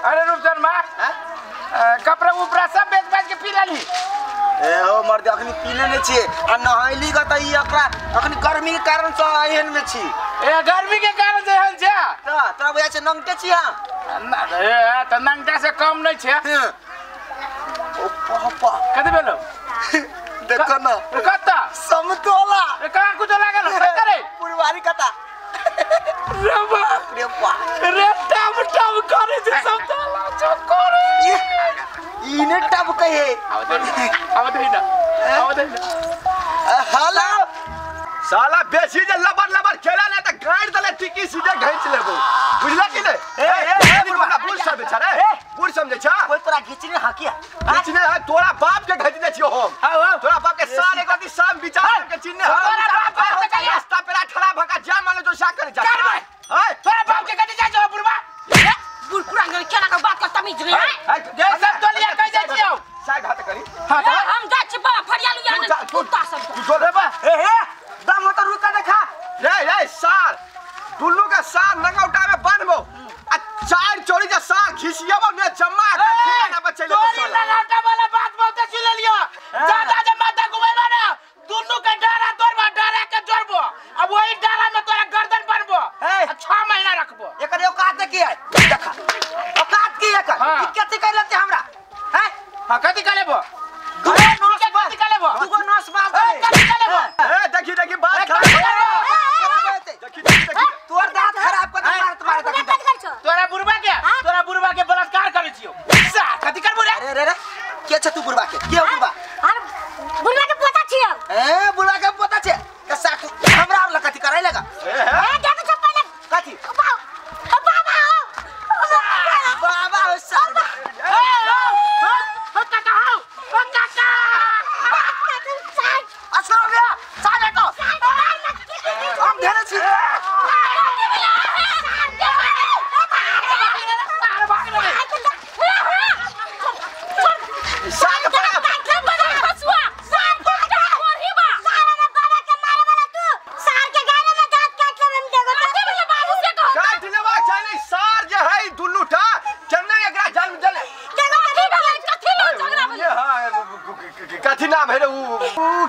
अरे रूपचन मा कपड़ा उपरा सब बेच बेच के पी लेली। ए हो मर्द अखनी पीने नै छी आ नहैली ग त ई एकरा अखनी गर्मी के कारण से एहन में छी। ए गर्मी के कारण से एहन छै त तोरा बुझाय छै नंगटे छी हम। ए त नंगटा से कम नै छै। ओ पापा कथि भेलो? देखो न कत्ता समतोला। ए कहाँ कुछ लागल करे पुरवारी कता रे बाप रे बाप रे टब टब करे छै समतोला जो करे ई ने टब कहे। आव दे ना आव दे ना। हाला साला बेसी जे लबर लबर खेला ने त गाड़ दले टिकी सीधे घैच लेबो बुझला कि नै? ए ए बुढ़ बुढ़ सब छै रे बुढ़ समझै छ कोई तोरा घिचने हकिया घिचने है तोरा बाप के घिचने छियो हम। हां तोरा बाप के सारे गति सब विचार के चिन्ह तोरा बाप के रास्ता पे ठड़ा भका जा माने जो सा करे जा कर हाय तोरा बाप के कति जा जो बुढ़वा बुढ़ पूरा घर केना के बात कर तमीज नहीं है जे सब तोलिया कह जाय छियो साइड हाथ करी। हां हम जा छी बा फरियालु या कुत्ता सब तू जो रे बा ए हे दम हो त रुका देखा रे रे सार दुल्लू के सार नंगौटा में बांधबो आ चार चोरी जे सार घिसियाबो ने जमा के ठिकाना पर चले तोरी नंगौटा वाला बात बहुते सुन लेलियो। ज्यादा जे माथा घुमेबा ना दुल्लू के डारा तोड़बो डारा के जोड़बो अब वही डारा में तोरा गर्दन बनबो आ 6 महीना रखबो। एकर औकात की है देखा औकात की एकर ई कथि कर लेते हमरा हैं? हां कथि कर लेबो? दुगो नस कथि कर लेबो? दुगो नस मार कथि कर लेबो? ए देखी देखी बात खराब देखी देखी तोर दांत खराब कर मार तुम्हारे देखी तोरा बुढ़वा के बलात्कार करै छियो सा कथि करबो रे? अरे रे रे के छ तू बुढ़वा के बुढ़वा? हम बुढ़वा के पोता छियो। ए बुढ़वा के पोता छे त सा हमरा और कथि करै लगा? ए देखो छ पहिले कथि बाबा हो बाबा हो सार ए हो काका हो ओ काका असर रे साल हटो हम धेरे छी। कथि नाम है रे उ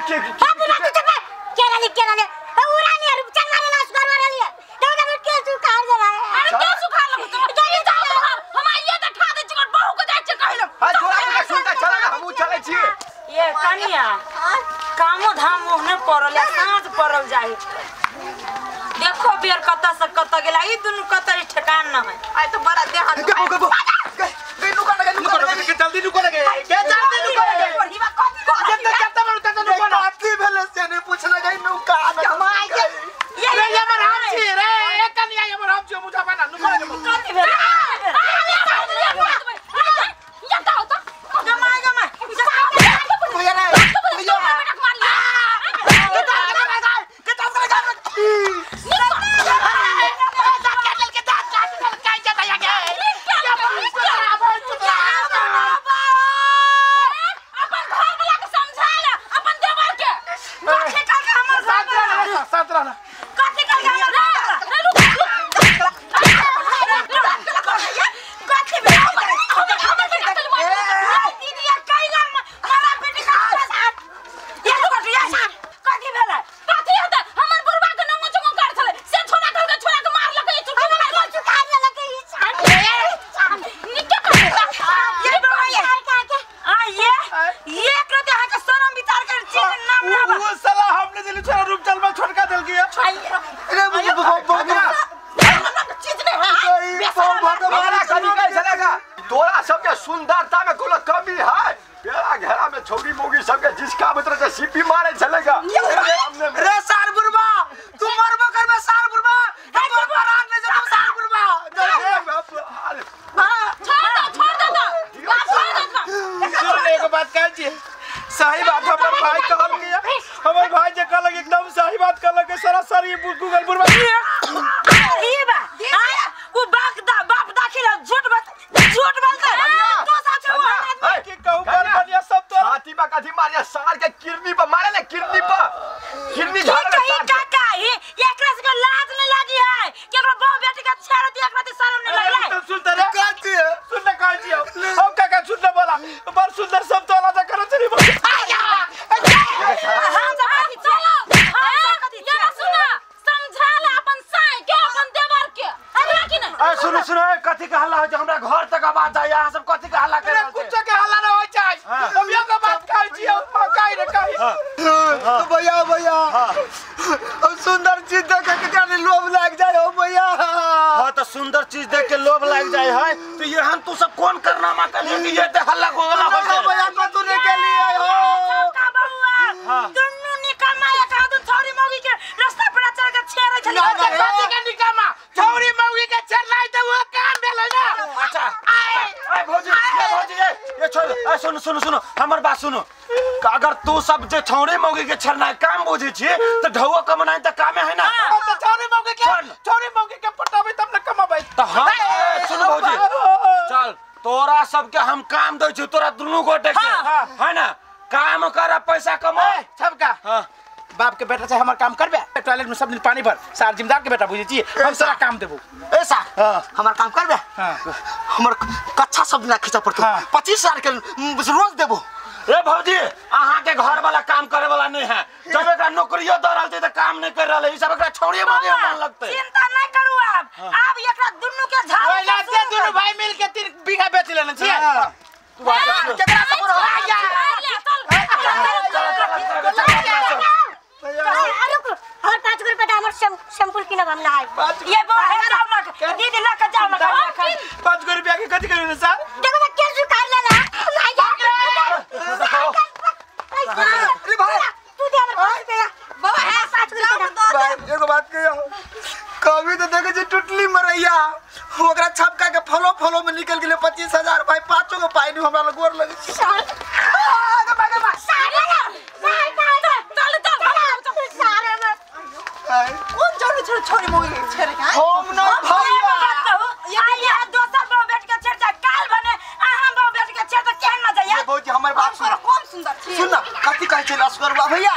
के केराली केराली उराली रुपचन मारे लाश घर वाली दौड़ा के सुखार दे रहा है। अरे के सुखार लगो तो जाओ हम आइए त ठा दे छी बहू के जाय छी कहलम। हां तोरा के सुनता चला ना हमहु चलै छी। ये कनिया कामो धाम ओहने पड़ल साँझ पड़ल जाए देखो बेर कत से कत गेला ई दुनु कत ठेकान न है। आइ तो बड़ा देह हाथ गो नुका लगे नुका लगे के जल्दी नुको लगे के जल्दी नुको लगे जते जते बड़ तते नुको ना कथि भेले से नहीं पूछने गई नुका हम आइ के ये रे हमर हम छी रे ए कनिया हमर हम छी मुझा बना नुको लगे कथि भेले? या त हो त गमाय गमाय भैया रे भैया के दांत तोरा सबके सुंदरता में कोनो कमी है? बेड़ा घेरा में छोरी मोगी सबके जिसका मतलब से सीपी मारे चलेगा। रे सार बुढ़वा तू मरबो करबे सार बुढ़वा तोर प्राण ले जब सार बुढ़वा। छोड़ दो छोड़ दो छोड़ दो। सुन एगो बात कहै छी सही बात हमर भाई कहल के हमर भाई जे कहलक एकदम सही बात कहलक के सरासर ई गूगल बुढ़वा ई बा उ बाप दा बाप दाखिल झूठ बात झूठ बोलता तो सच हो के कहू पर बढ़िया सब तो छाती पर कथी मारिया सार के किडनी पर मारे ले किडनी पर किडनी झाड़ ले कहीं काका ई एकरा से लाज नहीं लागी है कि एकरा बहु बेटी के छेड़ दी एकरा ते शर्म नहीं लगले। सुन रे कथि सुन हल्ला होय छै हमरा घर तक आवाज जाय अहाँ सब कथी के हल्ला कर रहल छी कुछो के हल्ला न होय छै हम एगो बात कहै छी कहि रे कहि तो भैया भैया हम सुंदर चीज देख के केकरा लोभ लाग जाय हो भैया। हां त सुंदर चीज देख के लोभ लाग जाय है तो ये हम तू सब कौन करनामा कर कि ये ते हल्ला गोला होय छै भैया कतू ने के लिए हो का बउआ दुन्नू निकम्मा एक हाथ छौरी मौगी के रास्ता पर चढ़ के छेरै छली कथी के निकम्मा छौरी मौगी के छेरलाई त वो काम भेलै ना। अच्छा ए भौजी ए भौजी ए छोड़ ए सुन सुन सुन हमर बात सुनो अगर तू सब जे छौरी मौगी के छेरनाय काम बुझै छी त ढौआ कमनाय त कामे है ना त छौरी मौगी के पटाबै तब न कमाबै त हम सुन भौजी चल तोरा सब के हम काम दै छी तोरा दुनू गोटे के है ना काम कर पैसा कमा सबका। हां बाप के बेटा से हमर काम करबे टॉयलेट में सब दिन पानी भर सार जिम्मेदार के बेटा बुझै छी हम सारा काम देबो ए सा हमर काम करबे हमर कच्चा सब ना खींचा पड़तो 25,000 के रोज देबो। ए भौजी अहाँ के घर वाला काम करे वाला नहीं है जब एकरा नौकरियो द रहल छै त काम नहीं कर रहल है ई सब एकरा छौड़िए मांगे मन लगते। चिंता नहीं करू आप आब एकरा दुन्नू के झाड़ ओइला से दुन्नू भाई मिल के 3 बीघा बेच लेने छी तू आ केकरा से हो रुक और 5 रुपया दा हमर शैम्पू किनब हम नहाय ये बो है जाओ ना दीदी लके जाओ ना 5 रुपया के कथि करू सर देखो ना केस सुखार लेना अरे भाई तू दे हमर 5 रुपया बाबा है 5 रुपया भाई एगो बात कहियो कभी तो देखे छी टुटली मरैया ओकरा छपका के फलो फलो में निकल गेलै 25,000 भाई पांचो के पाई नहीं हमरा लग गोर लगे कौन जरूरी छोड़ छोड़ी मोगी छेरे का हम ना भैया ये ये दोसर बहु बैठ के छेड़ जा काल बने अहाँ बहु बैठ के छेड़ त केहन मजा ये भौजी हमर बात सुन कौन सुंदर छी सुन ना कथि कहै छै लस्करवा भैया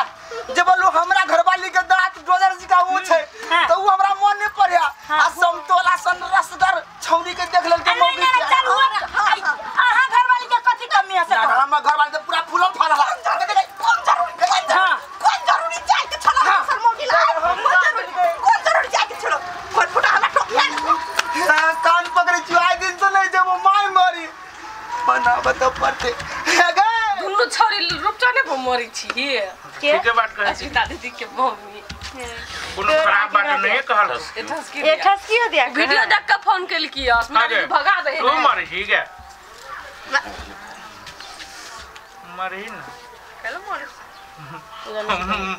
जब लो हमरा घरवाली के दांत डोजर जी का ऊ छै त ऊ हमरा मन नहीं पड़या आ समतोला सन रसगर छौरी के देख लेल के मौगी चल अहाँ घरवाली के कथि कमी है ना हमर घरवाली त पूरा फूलल फालल कौन जरूरी कौन जरूरी जाय के छला सर मौगी ला कौन जरूरी जाय के छलो फटफटा हमरा टोकिया कान पकड़े छी आइ दिन से नहीं जब my मरी बनाबत पड़ते दुन्नू छौरी रूपचने भो मरी छी ठीक बात कहै छी अस्मिता दीदी के मम्मी कोनो खराब बात नहीं कहल ए ठसकियो दिया वीडियो देख के फोन केलकी अस्मिता दीदी भगा दे तू मरी ठीक है मरी ना हेलो मरी मम्मी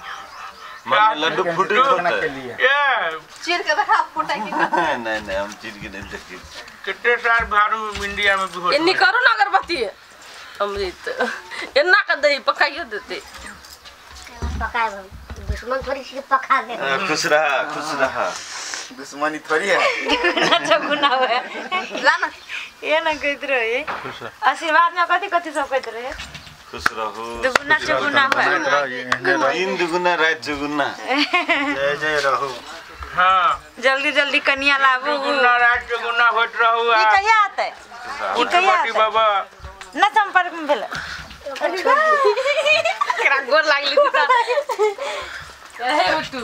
लड्डू फूटी होते ए चीर के देखा फूटा की नहीं नहीं हम चीर के नहीं देखी कितने साल भारू इंडिया में भी हो एन्नी करू ना अगरबत्ती अमृत एन्ना के दही पकाइयो देते पकाए हम दुश्मन थोड़ी सी पका दे। खुश रहा खुश रहा दुश्मनी थोड़ी है ना गुना है ला ना ये ना कहत रहे आशीर्वाद में कथि कथि सब कहत रहे खुश रहो दुगुना चौगुना हो दिन दुगुना रात चौगुना जय जय रहो। हां जल्दी जल्दी कन्या लाबू दुगुना रात चौगुना होत रहू ई कहिया आते ई कहिया आते बाबा ना संपर्क में भेल एकरा गोर लागली त हे उठू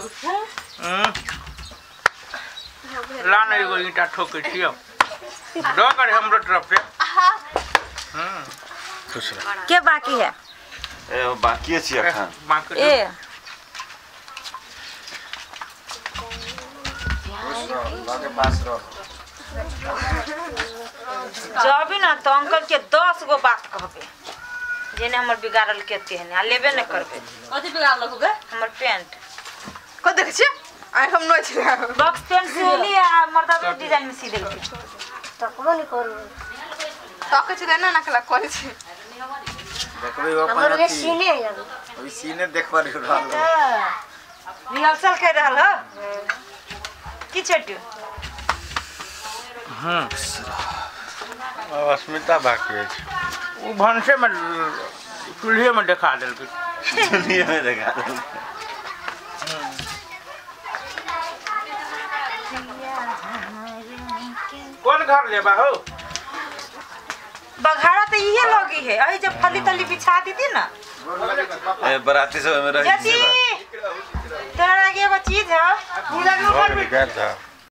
ला ना एगो ईंटा ठोकै छियौ दो कर हमरो तरफ से। हां के बाकी है ए बाकी छी अखन ए लगे पास रहो जबी ना तो अंकल के 10 गो बात कहबे जेने हमर बिगाड़ल के तेहने आ लेबे न करबे। कथि बिगाड़ल होबे हमर पैंट को देख छी आइ हम न छी बॉक्स पैंट सिली आ मर्दा डिजाइन में सी देलके तकबो नहीं करू तक छी ना नकला करै छी देखबे ओ हमर वे सीने है अभी सीने देखबा रहल रिहर्सल कर रहल हो की छोटू। हां अस्मिता बाकी है उ भनसे में चूल्हे में देखा देलकै चूल्हे में देखा देलकै। कौन घर लेबा हो बघाड़ा तो इहे लगी है अही जब फली तली बिछा दीदी ना ए बराती सब में रही तोरा आगे एगो चीज है पूजा के ऊपर भी